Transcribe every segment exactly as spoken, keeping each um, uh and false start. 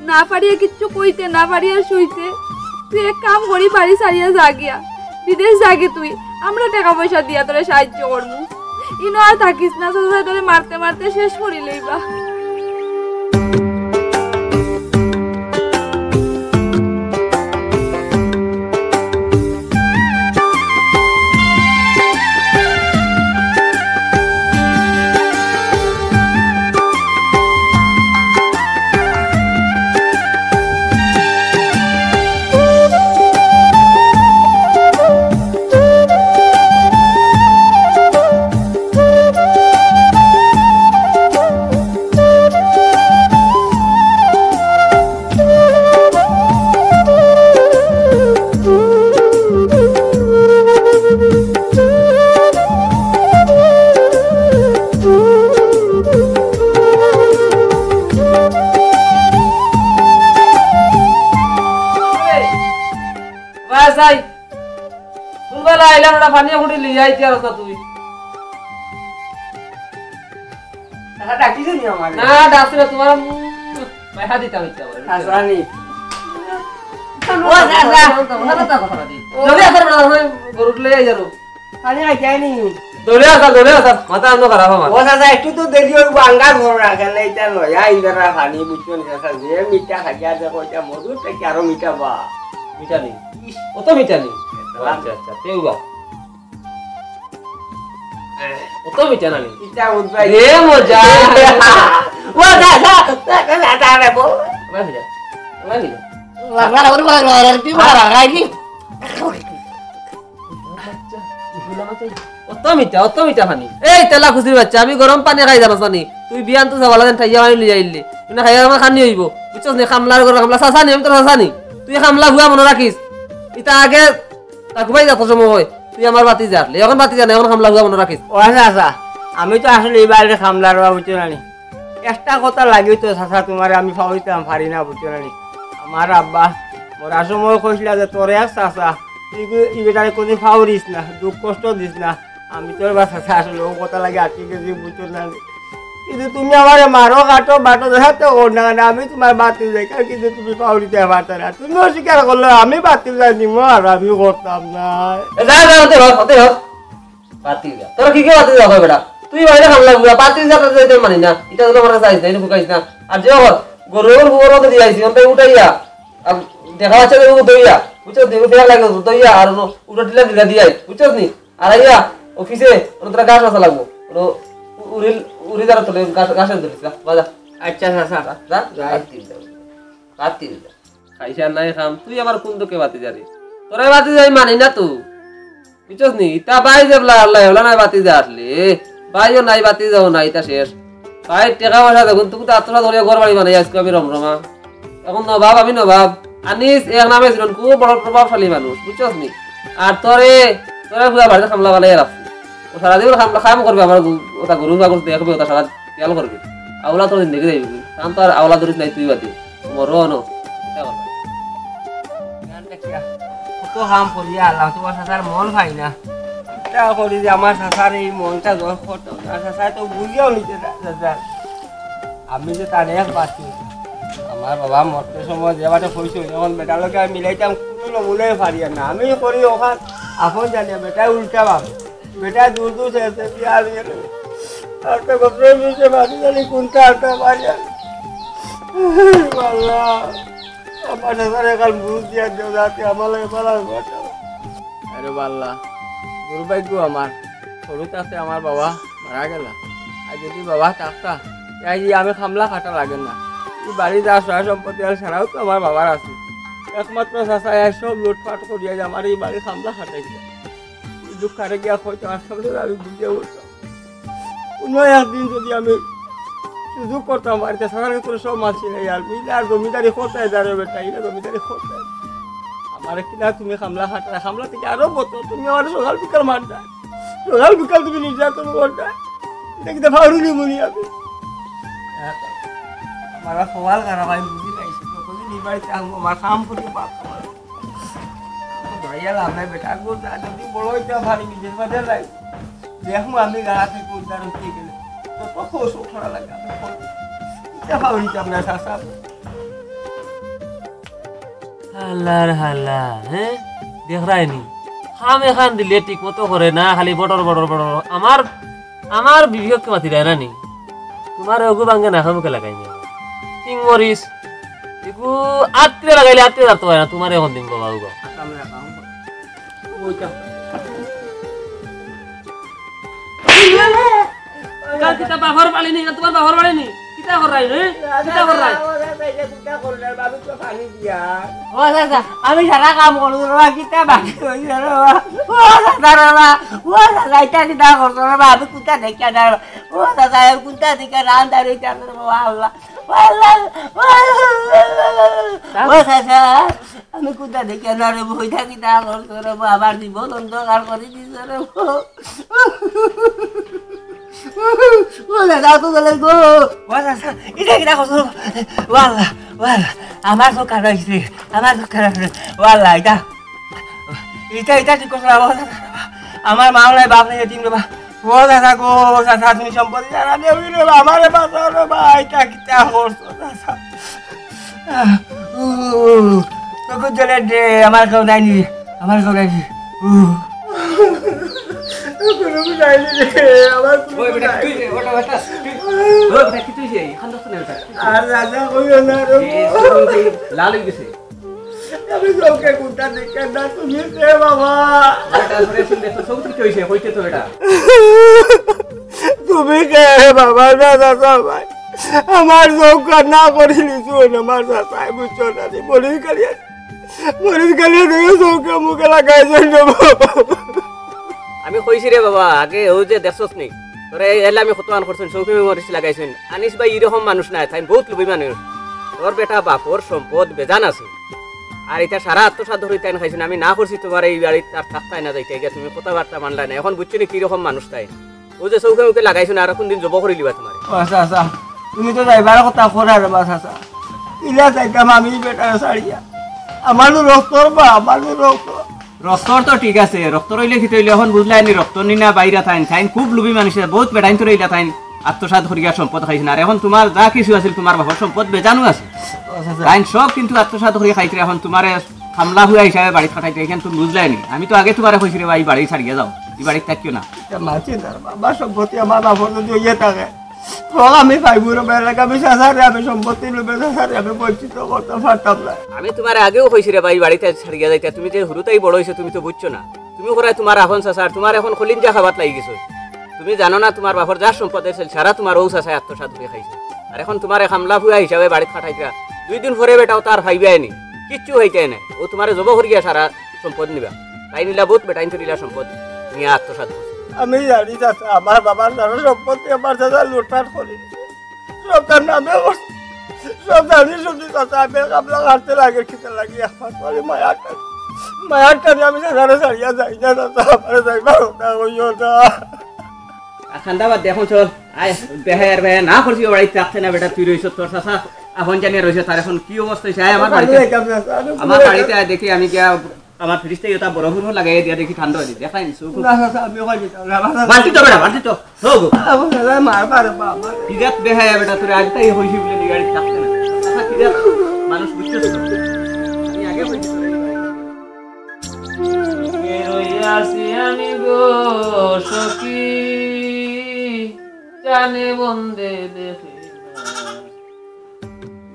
না পারিয়া কিচ্ছু কইতে, না পারিয়া শুইতে। তুই এক কাম করি, বাড়ি ছাড়িয়া যা গিয়া, বিদেশ যা গি তুই। আমরা টেকা পয়সা দিয়া তোরে সাহায্য করমু। ইনো আর থাকিস না, চাচায় তোরে মারতে মারতে শেষ করি লইবা। বাস যাই। কোন বেলা আইলাম, ওটা পানি ফুটি লিয়ে আইতে আর তুই। চাচা ডাকিছে নি আমারে? না, ডাকছে না, তোমার, উম, পয়সা দিতাম ইচ্ছা করে। চাচা নি। ও, চাচা। কথা, কথা, কথা, কথা দি। ও। জলদি আসো, বেটা, আমি গরু লই আই যাবো। পানি আই যায়নি। দৌড়ে আসা, দৌড়ে আসা, মাথা অন্য খারাপ আমার। ও চাচা, একটু তো দেরি হইব, আঙ্গার ঘর রাখেন না, এটা লয়া ইন্দারা পানি বুঝছো নি চাচা, যে মিঠা খাইয়া দেখো, এটা মধুর থেকে আরো মিঠা বা। মিঠা নি? ইস। অত মিঠা নি? আচ্ছা, আচ্ছা, তেও বা। অত মিঠা না নি? ইটা উঠবাই। এ মজা। ও দাদা, দাদা, দাদা, বল। ওলাই ফিরে, ওলাই ফিরে। লাগা, লাগা, লাগা, লাগা, তুই মারা খাইলি। অত মিঠা, অত মিঠা পানি। এই তেলা খুশির বাচ্চা, আমি গরম পানি খাই জানোস না নি? তুই বিয়ান তো যাবালা দেন খাইয়া পানি লইয়া আইলি। তুই না খাইয়া আমার খানি হইব। বুঝছস নি? খামলার ঘর, খামলা চাচা নি, আমি তোর চাচা নি। তুই খামলা হুয়া মনে রাখিস। ইটা আগে তাকু ভাই যত সময় হয়, তুই আমার বাতি জারলে। এখন বাতি জানে, এখন খামলা হুয়া মনে রাখিস। ও আচ্ছা, আচ্ছা। আমি তো আসলে এই বাড়ির খামলার বাবা, বুঝছো না নি? একটা কথা লাগি তো চাচা, তোমারে আমি ফাউরিতাম পারি না, বুঝছো না নি? আমার আব্বা মরার সময় কইছিলা যে, "তোরে আর চাচা, তুই কি-, ই বেটারে কোনদিন ফাউরিস না, দুঃখ কষ্ট দিস না।" আমি তোর বা চাচা আসলে ও কথা লাগে আটকে গেছি, বুঝছো না নি? কিন্তু তুমি আমারে মারো, কাটো, বাটো, দেখাতে ও না, না, আমি তোমার বাতি যাই, কারণ কিন্তু তুমি ফাউরিতে পারতে না। তুমি অস্বীকার করলে আমি বাতি যাই নিমু, আর আমি করতাম না। এ, যা, যা, হতে হোক, হতে হোক। বাতি যা। তোরা কি কি বাতি যা হয় বেটা? তুই বাইরে খামলা গুলা, বাতি যা, বাতি যা, মানি না। এটা তো আমার কাছে আইস না, এটা ফুকাইস না। আর যে হোক, গরুর গোবর মতো দিয়ে আইছি, ওটাই উঠাইয়া। আর দেখা যাচ্ছে যে ও দইয়া, বুঝছো? দই ফেরা লাগে, দইয়া, আর ওনো উঠা টিলা দিলা দিয়ে আইস, বুঝছো নি? আর আইয়া অফিসে ওনো তোরা ঘাস বাছা লাগবো। ওনো উরিল, উরি দ্বারা তোলে ঘাস, ঘাসের ধরিস, যা, যা, যা। আচ্ছা, চাচা। যা, যা, যাই। বাতি যা। বাতি যা। খাইস আর নাই খাম, তুই আমার কোন দুঃখে বাতি যারে? তোরে বাতি যাই মানি না তো। বুঝছস নি? ইতা ভাই যে বলা আল্লাহ, ওলা নাই বাতি যা আসলে। ভাইও নাই, বাতি যাও নাই, ইতা শেষ। ভাই টেকা পয়সা দেখুন, তুমি তো আত্মসাৎ করিয়া ঘর বাড়ি বানাই আজকে আমি রমরমা। এখন নবাব, আমি নবাব। আনিস এক নামে ছিলেন, খুব বড় প্রভাবশালী মানুষ, বুঝছস নি? আর তোরে, তোরে পুরা বাড়িতে খামলা বানাই রাখছি। ও সারাদিন খামলা কাম করবে, আমার গু-, ওটা গরু ছাগল দেখবে, ওটা সারা খেয়াল করবে। আওলা তোর জিন্দগি যাইবে কি? কারণ তো আর আওলা ধরিস নাই তুই বাদে। মরো অনো। ইতা কথা। গান দেখিয়া। কত কাম করিয়া আল্লাহ, তোমার চাচার মন পাই না। ইতা করি যে আমার চাচার এই মনটা জয় করতে হবে। আর চাচায় তো বুঝিয়াও নিতে চায়, চাচা। আমি যে তার এক বাতি। আমার বাবা মরতে সময় যে বাটে কইছে, এখন বেটার লগে আমি মিলাইতাম, কোনো নমুনায় পারি না। আমি করি ওখান, আপন জানিয়া বেটায় উল্টা ভাবে। বেটা দূর দূর আছে, বিয়া হয়ে গেল। আর তো বাপরে মিশে বাড়ি জানি কোনটা আনতে পারি আর। আল্লাহ, আমার সাথে এখন বুঝ দিয়া দেও, যাতে আমার লাগে ভালো হয়। আরে বাল্লা, দুর্ভাগ্য আমার, সরু চাচা আমার বাবা মারা গেলা। আর যদি বাবা থাকতা, তাই যে আমি খামলা খাটা লাগে না। এই বাড়ি যা সহায় সম্পত্তি আর সারাও তো আমার বাবার আছে। একমাত্র চাচা এই সব লুটপাট করিয়া যে আমার এই বাড়ি খামলা খাটাইছে। দুঃখ কারে গিয়া কইতো, আসলে আমি বুঝে উঠতাম। কোনো একদিন যদি আমি সুযোগ করতাম বাড়িতে, সারার ভিতরে সব মানছি নাই আর মিলে আর জমিদারি করতে দাঁড়ো বেটা, এটা জমিদারি করতে। আমার কিনা তুমি খামলা খাটা, খামলা থেকে আরো বতো, তুমি আমার সকাল বিকাল মারতা, সকাল বিকাল তুমি নির্যাতন করতা, দেখতে পারুনি মনে আমি। আমার সওয়াল খারাপ, আমি বুঝি পাইছি, তখন নিবাই চাঙ্গো, আমার কাম করি বাপ আমার। দয়া লাভ নাই বেটা, গো, যা যদি বড় হইতে পারি, বিদেশ বাজার যাই। দেখো আমি গা থেকে উদ্ধার হইতে গেলে, কত খোশ উঠা লাগে, আমি খোশ। ইটা ভাবিতাম না, চাচা। হালার হালা, হে? দেখরায়নি? কাম এখান দিলে ঠিক মতো করে না, খালি বটর বটর বটর। আমার, আমার বিবেককে মাতি দেয় না নি? তুমার ওগু ভাঙ্গে না খামুকে লাগাই নি। চিংমরিচ। এগু আত্রে লাগাইলে আত্রে ধরতে পারে না, তুমার এখন দিন বাবা ওগো। কাল কিতা বাফর বাড়ি নি, তুমার বাফর বাড়ি নি? কিতা কররায় রে? কিতা কররায়? ও চাচা, আমি সারা কাম করছি রে বা, কিতা বাকি রইছে রে বা? ও চাচা রে বা, ও চাচা, ইটা কিতা করছো রে বা? আমি কুনটা দেখিয়া না রে বা। ও চাচা, আমি কুনটা দেখিয়া না আন্দার হইতাম রে বা, আল্লাহ। ও আল্লাহ, ও আল্লাহ, ও আল্লাহ। ও চাচা, আমি কুনটা দেখিয়া না রে বা, ইটা কিতা করছো রে বা? আমার জীবন অন্ধকার করি দিছো রে বা। ও দাদা, তো গেলে গো। ও দাদা, ইটা কিতা করছো? ও আল্লাহ, ও আল্লাহ, আমার চউখ কানা অইছে, আমার চউখ কানা অইছে। ও আল্লাহ, ইটা, ইটা, ইটা ঠিক করছো না, ও দাদা। আমার মাও নাই, বাপ নাই, এতিম রে বা। ও দাদা গো, ও দাদা, তুমি সম্পত্তি ছাড়া দেও রে বা, আমারে বাঁচাও রে বা, ইটা কিতা করছো দাদা? আহ, উ, উ, উ, চকুর জলে দে, আমার কেউ নাই নি, আমার কেউ নাই নি। উ। কোনো নাই নি রে, আমার কোনো ওই বেটা, নাই। তুই রে, ওটা, ওটা, তুই, ওই বেটা, কি তুই যে, এখান থেকে শুনে বেটা। আর রাজা কইও না রে। এ, শুরু হইতে লাল হয়ে গেছে। আমি চউখে কুনটা দেখি না, তুমি রে বাবা। বেটা, ধরে শুনলে তো সব কিছু হইছে, হইছে তো বেটা। তুমি কে বাবা, না, না, না, ভাই। আমার চউখ কানা করি নিছো, আমার চাচায় বুঝছো না, আমি মরিচ খালি, মরিচ খালি তুমি চউখে মুখে লাগাইছো না। আমি কইছি রে বাবা, আগে ও যে দেখছস নি, তোরে এলে আমি কত আন করছইন, চউখে মরিচ লাগাইছইন। আনিস ভাই এরকম মানুষ নায়, তাইন বহুত লোভী মানুষ। তোর বেটা বাফর সম্পদ বেজান আছে, আর ইটা সারা আত্মসাৎ ধরি তাইন খাইছইন। আমি না করছি তুমারে ই বাড়িত আর থাকতায় না, যাইতায় গিয়া, তুমি কথাবার্তা মানলায় না। এখন বুঝছো নি কিরকম মানুষ তাইন? ও যে চউখে মুখে লাগাইছো না, আর কোনদিন জব করি লিবা তুমারে। ও আচ্ছা, আচ্ছা, তুমি তো যাইবার কথা কইরায় রে বা চাচা। ইলা যাইতাম আমি বেটারে ছাড়িয়া? আমার তো রক্তর বা, আমার তো রক্ত। রক্তর তো ঠিক আছে, রক্তর অইলে কিতা অইলে, এখন বুঝলায় নি, রক্ত নি না বাইরা তাইন, তাইন খুব লোভী মানুষ, বহুত বেটাইন্তরে ইলা তাইন আত্মসাৎ করিয়া সম্পদ খাইছইন। আর এখন তুমার যা কিছু আছিল, তুমার বাফর সম্পদ বেজানও আছে। ও আচ্ছা, আচ্ছা। তাইন সব কিন্তু আত্মসাৎ করিয়া খাইতরা, এখন তুমারে কামলা হুয়া হিসাবে বাড়িত খাটাইতরা, ইখান তুমি বুঝলায় নি। আমি তো আগে তুমারে কইছি রে বা, ই বাড়ি ছাড়িয়া যাও, ই বাড়িত থাকিও না। ইটা মানছি না রে বা, আমার সম্পত্তি আমার বাফর যদি অইয়া থাকে, তো আমি পাইমু রে বা, এলাকা আমি চাচারে, আমি সম্পত্তি লইবে চাচারে, আমি বঞ্চিত করতাম পারতাম না। আমি তুমারে আগেও কইছি রে বা, ই বাড়িত ছাড়িয়া যাইতা, তুমি যে হুরুতাই বড় অইছো, তুমি তো বুঝছো না। তুমি কইরায় তুমার আপন চাচা, আর তুমার এখন কলিঞ্জা খাবাত লাগি গেছে। তুমি জানো না, তুমার বাফর যা সম্পদ আছিল, সারা তুমার অউ চাচায় আত্মসাৎ করি খাইছে। আর এখন তুমারে কামলা হুয়া হিসাবে বাড়িত খাটাইতরা, দুই দিন পরে বেটা অতা আর পাইবায় নি, কিচ্ছু পাইতায় নায়। অউ তুমারে জব করিয়া সারা সম্পদ নিবা। তাইন ইলা বহুত বেটাইন্তর ইলা সম্পদ নিয়া আত্মসাৎ করছে। আমি জানি চাচা, আমার বাবার সারা সম্পত্তি আমার চাচায় লুটপাট করি। সব তার নামে করছে। সব জানি শুনি চাচা, আমি কামলা খাটতে লাগে, খেতে লাগে, একমাত্র আমি মায়ার টানে, মায়ার টানে আমি চাচারে ছাড়িয়া যাই না চাচা, আমারে যাইবার কথা কইও না। আর কান্দা বাদ দে, এখন চল। আয়, বেহায়ার বেহায়া না করছি, ও বাড়িত থাকতে না বেটা, তুই রইছস, তোর চাচা আপন জানিয়া রইছে, তার এখন কি অবস্থা অইছে? আয় আমার বাড়িত। আমার বাড়িত আয়, দেখি আমি গিয়া আমার ফ্রিজ থাকি অতা বরফ উরফ লাগাইয়া দিয়া দেখি ঠান্ডা অই যায়। দেখাই নিছো। না, না, না, আমি ওখানে যেতাম না, না, না। বালতি তো বেটা, বালতি তো। হো গো। আমার দাদায় মারবা রে বাবা। বিরাট বেহায়া বেটা, তোরে আগে তাই কইছি বুলে নি গাড়ি থাকতে না। আচ্ছা, বিরাট মানুষ বুঝছস তো। আমি আগে কইছি তোরে। রইয়াছি আমি গো সখী, জানে বন্দে দেখে না।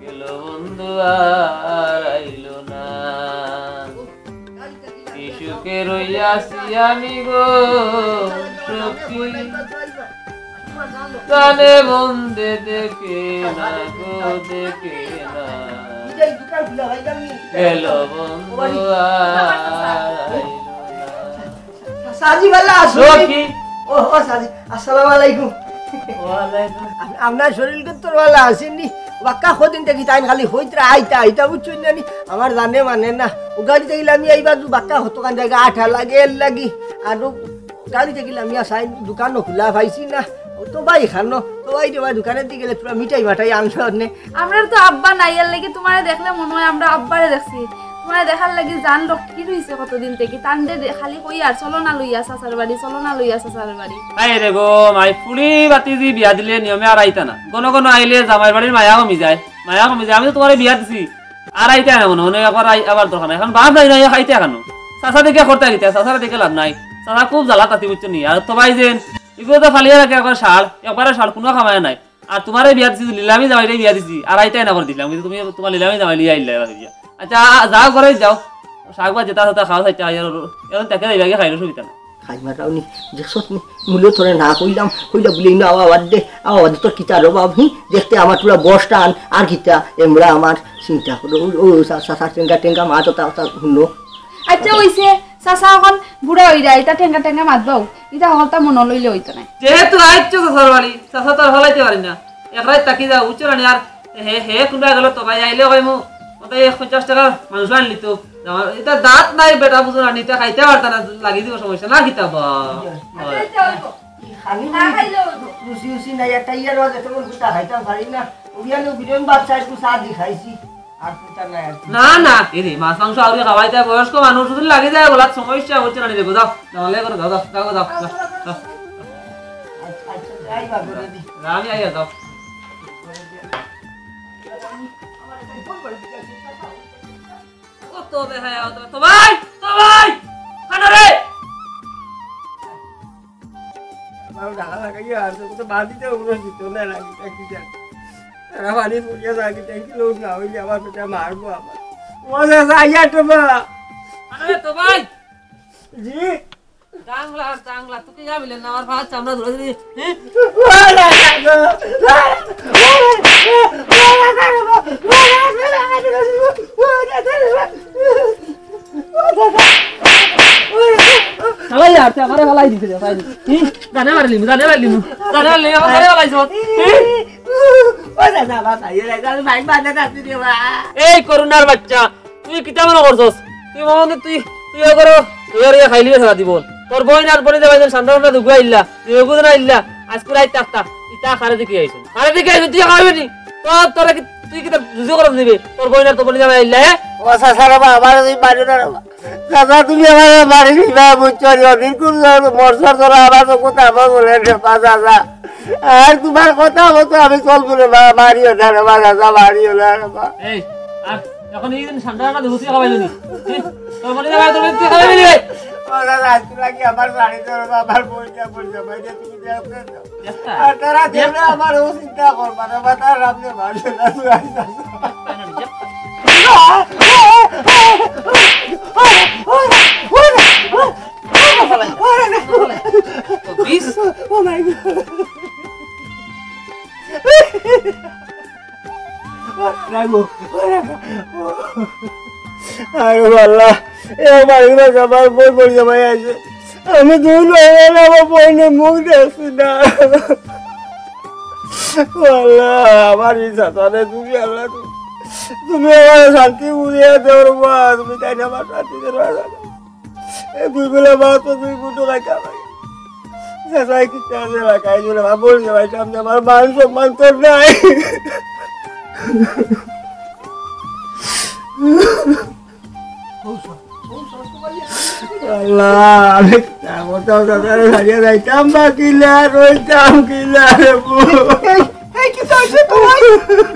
গেল বন্ধু আর আইল না। কি সুখে রইয়াছি আমি গো সখী, জানে বন্দে দেখে না গো, দেখে না। গেল বন্ধু আর আইল না। চাচা জি, ভালা আছইন নি? সখী। ও, ও, চাচা জি, আসসালামু আলাইকুম। ওয়ালাইকুম। আপ-, আপনার শরীর কিন্তু ভালা আছইন নি? বাক্কা কদিন থাকি তাইন খালি কইতরা আইতা, আইতা, বুঝছইন না নি? আমার জানে মানে না। ও গাড়ি থাকি লামি আইবা, বাক্কা কতখান জাগা আঠা লাগে, এর লাগি। আর ও গাড়ি থাকি লামিয়া চাইন, দোকানও খোলা পাইছি না। ও তো ভাই খানো, তো ভাই রে ভাই, দোকানেদি গেলে তোরা মিঠাই মাঠাই আনলো নে। আমরার তো আব্বা নাই, এর লাগি তুমারে দেখলে মনে অয় আমরা আব্বারে দেখছি। তুমারে দেখার লাগি জান লটকি রইছে কতদিন থাকি। তানরে দে-, খালি কইয়ার, "চলো না লইয়া চাচার বাড়ি, চলো না লইয়া চাচার বাড়ি।" হায় রে গো, মাই ফুড়ি বাতিজি বিয়া দিলে নিয়মে আর আইতা না। ঘন ঘন আইলে জামাইর বাড়ির মায়া কমি যায়, মায়া কমি যায়। আমি তো তুমারে বিয়া দিছি, আর আইতা না মনে মনে, একবার আই-, আবার দরকার নাই। এখন বাপ নাই, নাই, খাইতা কেনে? চাচা দেখে করতা কিতা, চাচার দেখে লাভ নাই। চাচা খুব জ্বালাত আছি, বুঝছো নি? আর তো ভাই যেন, ইগুলো তো ফালিয়া রাখে একবার শাল, একবারে শাল, কুনু কামাই নাই। আর তুমারে বিয়া দিছি, লিলামি জামাইরে বিয়া দিছি, আর আইতায় না করি দিলাম, কিন্তু তুমি তুমার লিলামি জামাই লইয়া আইলায় এবার বিয়া। আচ্ছা, আ-, যাও, ঘরো যাও, শাক ভাত যেতা আছে তা খাও, চাইরটা খাইয়া রো-, এখন তাকে যাইবা গিয়া খাইলে সুবিধা নাই। খাই মারাও নি, দেখছত নি, মুলে তোরে না কইলাম, কইলা বুলে ইনো আওয়া বাদ দে, আওয়া বাদ দে, তোর কিতা রে বাপ, হি? দেখতে আমার তুলা বস টান, আর কিতা, এমরা আমার চিন্তা করো, ও, ও, চা-, চা-, চা-, টেঙ্গা, টেঙ্গা মাত, ওটা, ওটা হুনো। আচ্ছা, অইছে, চাচা অখন বুড়া অইরা, ইতা টেঙ্গা টেঙ্গা মাতবাও, ইতা হকলতা মনো লইলে অইতো নায়। যেহেতু আইছো চাচার বাড়ি, চাচা তো আর ফালাইতে পারি না, এক রাইত থাকি যাও, বুঝছো না নি? আর হে, হে কুনবা গেল তো ভাই, আইলে কইমু, ওটা এক পঞ্চাশ টেকার মাংস আনলি তো, আমার ইতা দাঁত নাই বেটা, বুঝো না নি, ইতা খাইতা পারতা না, লাগি দিব সমস্যা না, কিতা বা? আচ্ছা, আচ্ছা, অইবো। খালি না খাইলে অইবো। রুচি উচি নাই, একটা ইয়ার মাঝে তেমন কুতা খাইতাম পারি না। ওগুলো বিরিয়ানি বাচ্চা একটু চা দি খাইছি। আর কুতা নাই আর কি। না, না, এরে, মাছ মাংস আউরি খাওয়াইতে বয়স্ক মানুষ, যদি লাগি যায়, গলাত সমস্যা অইছে না রে, যাও, যাও, যাও, যাও, যাও, যাও, যাও। আচ্ছা, আচ্ছা, যাই বা করে দি। আমি আইয়া যাও। ও তো বেহায়া, ও তো, তো ভাই, তো ভাই, খানা রে। আমার ঢাকা লাগাইয়া আছে, কত বাদিতে উড়ে দিত না লাগে, কি জানি। তারা পানি ফুরিয়ে যায়, কি ট্যাঙ্কি লোড না হইলে আবার পেটে মারবো আবার। ও দাদা, আইয়া তো বা। আরে তো ভাই। জি। ডাংলা, ডাংলা, তুই কি যাবি না? আমার ভাত চামড়া ধরে দিবি, হ্যাঁ? ও দাদা গো, ও দাদা, ও দাদা, ও দাদা, ও দাদা। ফালাই আর, তুই আমারে ফালাই দিতে দে, ফালাই দিতে। হুম? জানে মারলি, জানে মারলি, জানে মারলি, আমারে ফালাই দিছ। হুম? ও দাদা, বাবা, এ দাদা, আমি ভাই বাদে যাচ্ছি রে বাবা। এই করুণার বাচ্চা, তুই কিতা মনে করছস? তুই মনে মনে তুই, তুই ও করো, তুই আর ইয়া খাইলি সারা জীবন। তোর বইন আর বইন যাবাই সান্ডা সান্ডা দুগু আইলা, দুগু না আইলা, আজকে রাইত থাকতা, ইতা খারে দেখি আইছস। খারে দেখি আইছস, তুই খাবে নি? তোর, তোরা কি, তুই কিতা রুজি খরচ নিবে? তোর বইন আর তোর বইন যাবাই আইলা, হ্যাঁ? ও চাচা রে বাবা, আমারে তুমি মারিও না রে বাবা। চাচা, তুমি আমারে মারি দিবা, বুঝছো নি? অদিন কোন মরছর ধরা আমার তো কথা বলে রে বাবা, চাচা। আর তোমার কথা মতো আমি চলবো রে বাবা, মারিও না রে বাবা, চাচা, মারিও না রে বাবা। এই, আর এখন এই দিন সান্ডা সান্ডা দুগু খাবাইলি নি? হ্যাঁ? তোর বইন যাবাই, তোর বইন তুই খাবাইলি নি? ও দাদা, আজ তোরা কি আমার বাড়ি ধরো, আমার বইন যা, বইন যা, বইন যা, তুমি দেখবে তো। আর তারা দেখলে আমার ও চিন্তা করবা না, বা তার রামনে মারবে না, তুই আইস না। Oh my God. রাখবো। আরে আল্লাহ, এ বাড়ির মাঝে আমার বইন পড়ে যাবাই আছে। আমি দুই ভাই, আমার বইনের মুখ দেখছি না। ও আল্লাহ, আমার এই সাতারে তুমি আল্লাহ, তুমি, তুমি আমার শান্তি বুঝিয়া দেও রে মা, তুমি তাই না আমার শান্তি দেও রে মা। এই দুই বেলা ভাত তো দুই মুঠো খাইতাম। চাচাই কিতা আছে না, খাই দিলে ভাত বলছে ভাই, সামনে আমার মান সম্মান তোর নাই। আল্লাহ, আমি কিতা করতাম, চাচারে ছাড়িয়া যাইতাম বা কিলা, রইতাম কিলা রে বউ। এই, এই, কিতা হইছে তোমার?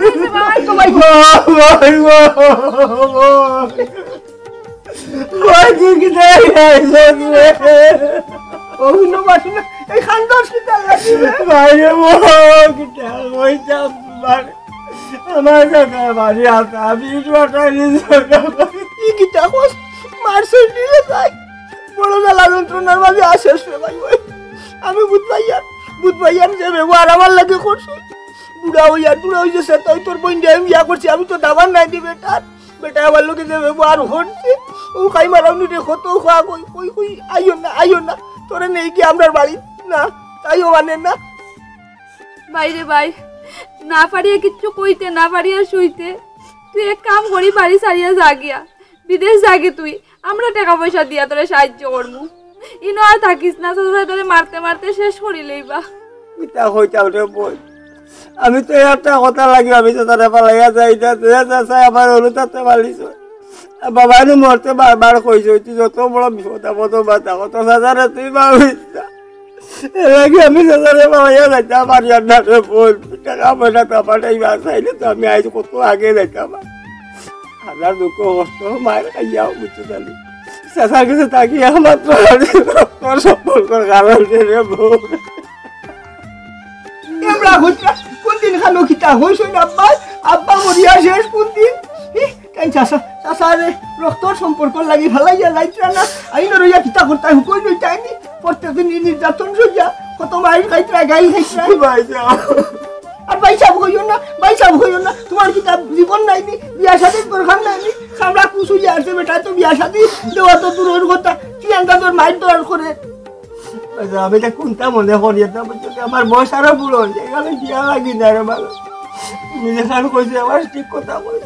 এই যে ভাই, তোমার ও, ভাই, ও, ও, ও। কই তুই কিতা আইছস রে? ও, হুনো, বাসি না, এই খানদান কিতা লাগি রে? ভাই রে, ও, কিতা, ওই যা, আমার, আমার কাছে বাড়ি আছে, আমি ইট বাটাই নিয়ে যাবো। কি কিতা কস? মারছে দিলে তাই। বড় জ্বালা যন্ত্রণার মাঝে আছিস রে ভাই, ওই। আমি বুধ ভাইয়ার, বুধ ভাইয়ার যে ব্যবহার আমার লাগে করছে। বুড়া হইয়া, বুড়া হইয়া সে তাই তোর বইন দিয়ে আমি বিয়া করছি, আমি তো দাবার নাই দি বেটার। বেটা আমার লোকে যে ব্যবহার করছে, ও খাই মারাউনি রে, কত খোয়া কই, কই, কই, আইও না, আইও না, তোরে নেই কি আমরার বাড়ি? না, তাইও মানে না। ভাই রে ভাই, না পারিয়া কিচ্ছু কইতে, না পারিয়া শুইতে, তুই এক কাম করি, বাড়ি ছাড়িয়া যা গিয়া, বিদেশ যা গি তুই, আমরা টাকা পয়সা দিয়া তোরে সাহায্য করমু। ইনো আর থাকিস না, তোরা তোরে মারতে মারতে শেষ করি লইবা। কিতা কইতাম রে বইন, আমি তো একটা কথা লাগি, আমি তো তারে পালাইয়া যাই না, তুই চাচাই আমার হলু তাতে পালিস। বাবা নু মরতে বারবার কইছে, তুই যত বড় বিপদ আপদ মাথা, কত চাচারে তুই ভাবিস না। এর আগে আমি চাচারে পালাইয়া যাইতাম পারি আর না রে বইন, টাকা পয়সা তো পাঠাইবা চাইলে তো আমি আইজ কত আগে যাইতাম। হাজার দুঃখ কষ্ট মাইর খাইয়াও বুঝতে পারি। চাচার গেছে থাকি একমাত্র আর রক্তর সম্পর্কর কারণে রে বউ। এমরা হইতা কোন দিন খানো কিতা হইছইন আব্বা? আব্বা মরিয়া শেষ কোন দিন? হি, তাই চাচা, চাচা রে, রক্তর সম্পর্ক লাগি ফালাইয়া যাইতরা না। আইন রইয়া কিতা করতাই হুকই নইতাইনি। প্রত্যেকদিন এই নির্যাতন সইয়া কত মাইর খাইতরা, গাইল খাইতরা। ভাই সাহেব। আর ভাই সাহেব কইও না, ভাই সাহেব কইও না। তোমার কিতা জীবন নাইনি? বিয়া শাদীর দরকার নাইনি? চামড়া কুচুইয়া আছে বেটা, তো বিয়া শাদী দেওয়া তো দূরের কথা। কি আন্দাজর মাইর দর করে। আচ্ছা, আমি এটা কোনটা মনে করি, এটা বুঝছো কি? আমার বয়স আরো বুড়ো হয়েছে, এখানে বিয়া লাগি না রে ভালো। তুমি যেখানে কইছো, আমার ঠিক কথা কই।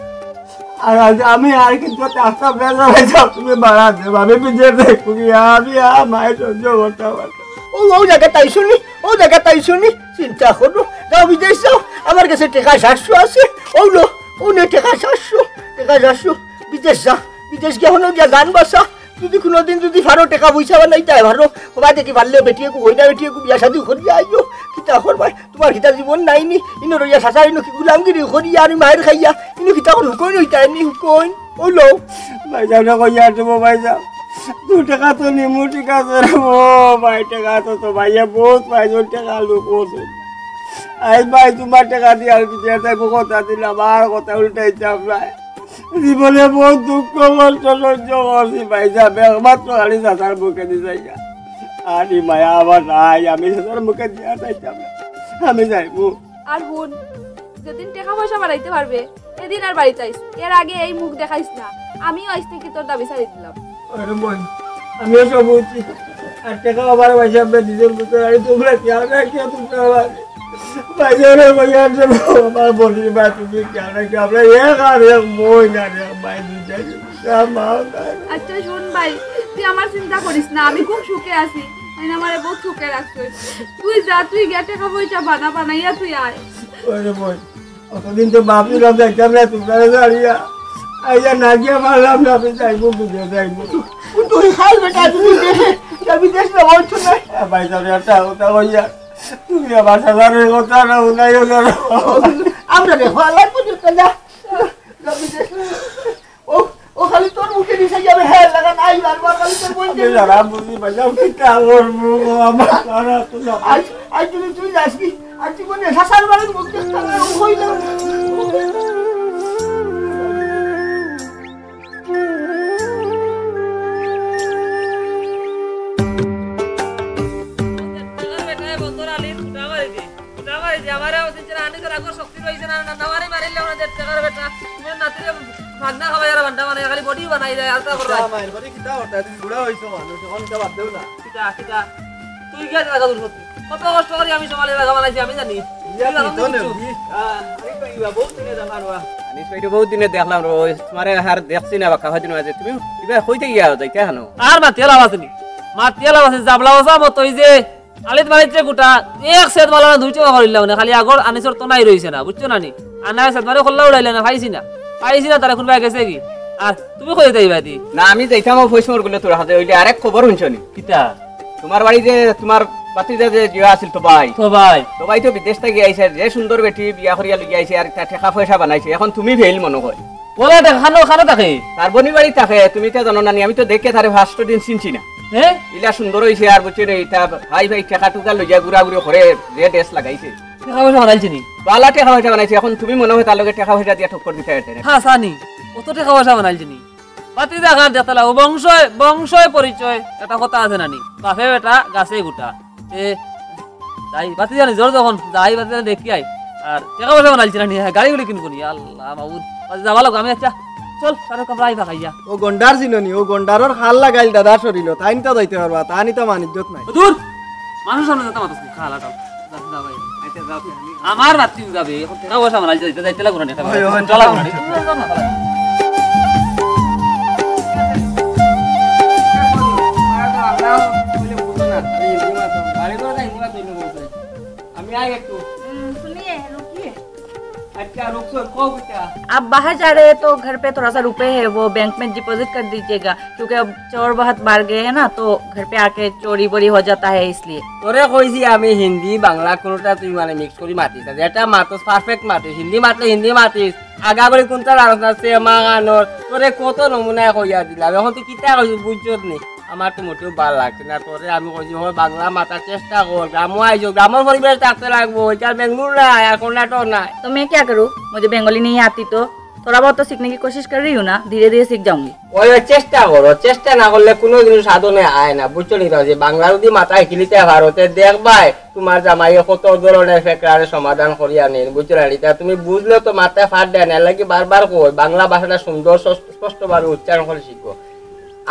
আর আজ আমি আর কিন্তু একটা আপনার বেলা হয়ে যাও, তুমি বাড়া দেব, আমি বিদেশ দেখবো কি? আমি আর মায়ের সহ্য করতে পারবো না। ও, ও জায়গা তাই শুনি, ও জায়গা তাই শুনি, চিন্তা করো, যাও বিদেশ যাও, আমার কাছে টাকা সাতশো আছে, ও লো, ও নে টাকা সাতশো, টাকা সাতশো, বিদেশ যা, বিদেশ গিয়া হনো গিয়া জান বাঁচা, যদি কোনোদিন যদি পারো টাকা পয়সা বানাইতে পারো, হবা দেখি পারলে বেটিয়ে কু, হইনা বেটিয়ে কু, বিয়া শাদী করিয়া আইও, কিতা করবায়, তোমার কিতা জীবন নাইনি, ইনো রইয়া চাচা, ইনো কি গুলামগিরি করিয়া, আমি মাইর খাইয়া, ইনো কিতা করে হুকইন হইতা, এমনি হুকইন, ও লো। ভাই সাহেব, না কইয়া দেবো ভাই সাহেব, দু টাকা তো নিমু, ঠিক আছে রে, ও ভাই, টাকা তো, তো ভাইয়া বহুত ভাই, দু টাকা লোক আছে। আই ভাই, তোমার টাকা দিয়ে আর কি দিয়ে যাইবো, কথা দিলাম, আর কথা উল্টাইতাম না। জীবনে বহুত দুঃখ কষ্ট সহ্য করছি ভাই সাহেব, একমাত্র খালি চাচার মুখে দি যাইয়া। আর ই মায়া আমার নাই, আমি চাচার মুখে দিয়া যাইতাম না। আমি যাইবো। আর হুন, যেদিন টাকা পয়সা বাড়াইতে পারবে, এদিন আর বাড়িত আইস। এর আগে এই মুখ দেখাইস না। আমিও আইস থেকে তোর দাবি ছাড়ি দিলাম। আরে বোন, আমিও সব বুঝছি। আর টাকা আবার পয়সা আপনি নিজের মতো, আরে তোমরা কি আমরা কি তোমরা আমার? ভাই, ওরে ভাই, আর যে আমার বলি বা তুমি কি আমরা কি আমরা এক আর এক বই না রে, ভাই, দুই চার মা নাই। আচ্ছা, শুন ভাই, তুই আমার চিন্তা করিস না, আমি খুব সুখে আছি। আমি আমারে বহুত সুখে রাখছস। তুই যা, তুই গিয়া টাকা পয়সা বানা, বানাইয়া তুই আয়। ওরে বোন, অতদিন তো ভাবছিলাম যাইতাম না তোমরা ছাড়িয়া। আইয়া না গিয়া পারলাম না, আমি যাইবো, বুঝে যাইবো। তুই খাই বেটা, তুই দেশে, যাবি দেশ না, বলছো না। আ, ভাই সাহেব, একটা কথা কইয়া, তুমি আমার সাথে কথা না, উনাই হলো না। আমরা দেখো, আল্লাহ বুঝে তো না। যাবি দেশ না। ও, ও খালি তোর মুখে দিছে যাবে, হ্যাঁ, লাগা নাই, বারবার খালি তোর বলছে। আমি যারা বুঝি, ভাই সাহেব, কিতা করবো, আমার সারা তো না। আজ, আজ যদি তুই যাস কি, আজ তুই মনে হয় শাসার বাড়ির মুখ দেখতে হবে, ও হইল। কিতা, কিতা? তুই গিয়া জাগা দূর করতে। কত কষ্ট করি আমি সমাজে জাগা বানাইছি, আমি জানি। ইয়া তুই কি জানো তো কিছু? নেবি? আহ, আমি তো ইবা বহুত দিনে দেখা রোয়া। আনিস ভাই, তো বহুত দিনে দেখলাম রো, তোমারে আর দেখছি না, বাক্কা হয়তো আছে। তুমি ইবা কইতে গিয়া যাইতে হানো? আর মাতিয়া লাভ আছে নি? মাতিয়া লাভ আছে, জাবলা বাসা মতো ওই যে আলিত মালিত রে গুটা, এক সেদ মালা না দুই টাকা করিলাম না, খালি আগর আনিসর তো নাই রইছে না, বুঝছো না নি? আর না সেদ মারে খোল্লা উড়াইলে না, পাইছি না। পাইছি না, তারা কোন ভাই গেছে কি? আর তুমি কই যাইবা দি? না, আমি যাইতাম ও ফৈসমর গুলো তোর হাতে, ওইলে আরেক খবর হুনছো নি? কিতা? তোমার বাড়ি যে তোমার ভাতিজা যে জিয়া আছিল তো ভাই। তো ভাই। তো ভাই তো বিদেশ থাকি আইছে, যে সুন্দর বেটি বিয়া করিয়া লইয়া আইছে, আর তা টাকা পয়সা বানাইছে, এখন তুমি ফেইল মনে হয়। ওলা টাকা খানো, খানো থাকে? তার বনি বাড়ি থাকে, তুমি তো জানো না নি, আমি তো দেখে তারে ফার্স্ট দিন চিনছি না। হ্যাঁ? ইলা সুন্দর হইছে, আর বুঝছে রে, ইতা ভাই ভাই টাকা টুকা লইয়া ঘুরাঘুরি করে, যে ড্রেস লাগাইছে। টাকা পয়সা বানাইছে নি? বালা টাকা পয়সা বানাইছে, এখন তুমি মনে হয় তার লগে টাকা পয়সা দিয়া ঠক্কর দিতে পারতে না। হ্যাঁ, সানি, কত টাকা পয়সা বানাইছে নি? বাতি দেখার দেখতলা, ও বংশয়, বংশয় পরিচয়, একটা কথা আছে নানি? বাপে বেটা, গাছে গুটা। এ, যাই, বাতি জানি, জোর যখন, যাই, বাতি জানি দেখি আই। আর টাকা পয়সা বানাইছে নানি, হ্যাঁ, গাড়ি গুড়ি কিনবো নি, আল্লাহ, মাবুদ। বাতি যাবা লাগবো, আমি আচ্ছা, চল, তারে কাপড় আইবা খাইয়া। ও গন্ডার চিনো নি, ও গন্ডারর খাল লাগাইল দাদার শরীরও, তাইন তো যাইতে পারবা, তানি তো মানিজ্জত নাই। দূর, মানুষ সামনে যেতে মাতস নি, খাল আটাল। যা, যা ভাই। আচ্ছা, যাও, তুমি। আমার রাত্রি যাবে, এখন টাকা পয়সা বানাই যাইতে, যাইতে লাগবো না, টাকা পয়সা। ওই, ওই, চলা লাগবো না। তুমি যাও না, চলা। আমি আই একটু। হুম, শুনিয়ে, রুকিয়ে। আর क्या रुक सर, को बेटा? आप बाहर जा रहे हैं तो घर पे थोड़ा सा रुपए है, वो बैंक में डिपॉजिट कर दीजिएगा, क्योंकि अब चोर बहुत बढ़ गए हैं ना, तो घर पे आके चोरी बोरी हो जाता है, इसलिए। তোরে কইছি আমি হিন্দি বাংলা কোনোটা তুই মানে মিক্স করি মাতিস না, যেটা মাতস পারফেক্ট মাতিস, হিন্দি মাতলে হিন্দি মাতিস। আগা করি কোনটা জানস না, সে মা গানোর তোরে কত নমুনায় কইয়া দিলাম, এখন তুই কিতা কইছিস বুঝছত নি? আমার তো মোটেও ভালা লাগছে না। তোরে আমি কইছি, হয় বাংলা মাতার চেষ্টা কর, গ্রামো আইছো, গ্রামর পরিবেশ থাকতে লাগবো। ওইটা বেঙ্গলোর নাই, আর কর্ণাটক নাই। तो मैं क्या करूँ, मुझे बंगाली नहीं आती तो? थोड़ा बहुत तो सीखने की कोशिश कर रही हूँ ना, धीरे धीरे सीख जाऊंगी। ওই, ওই চেষ্টা করো, চেষ্টা না করলে কোনো দিন সাধনে আয় না, বুঝছো নি? তো যে বাংলা যদি মাথায় হিলিতে পারো, তে দেখবাই তোমার জামাইয়ে কত ধরনের ফেকরারে সমাধান করিয়া নেন, বুঝছো না? এটা তুমি বুঝলে তো মাথায় ফাট দেয় না, এর লাগি বারবার কই বাংলা ভাষাটা সুন্দর স্পষ্ট- স্পষ্টভাবে উচ্চারণ করে শিখো।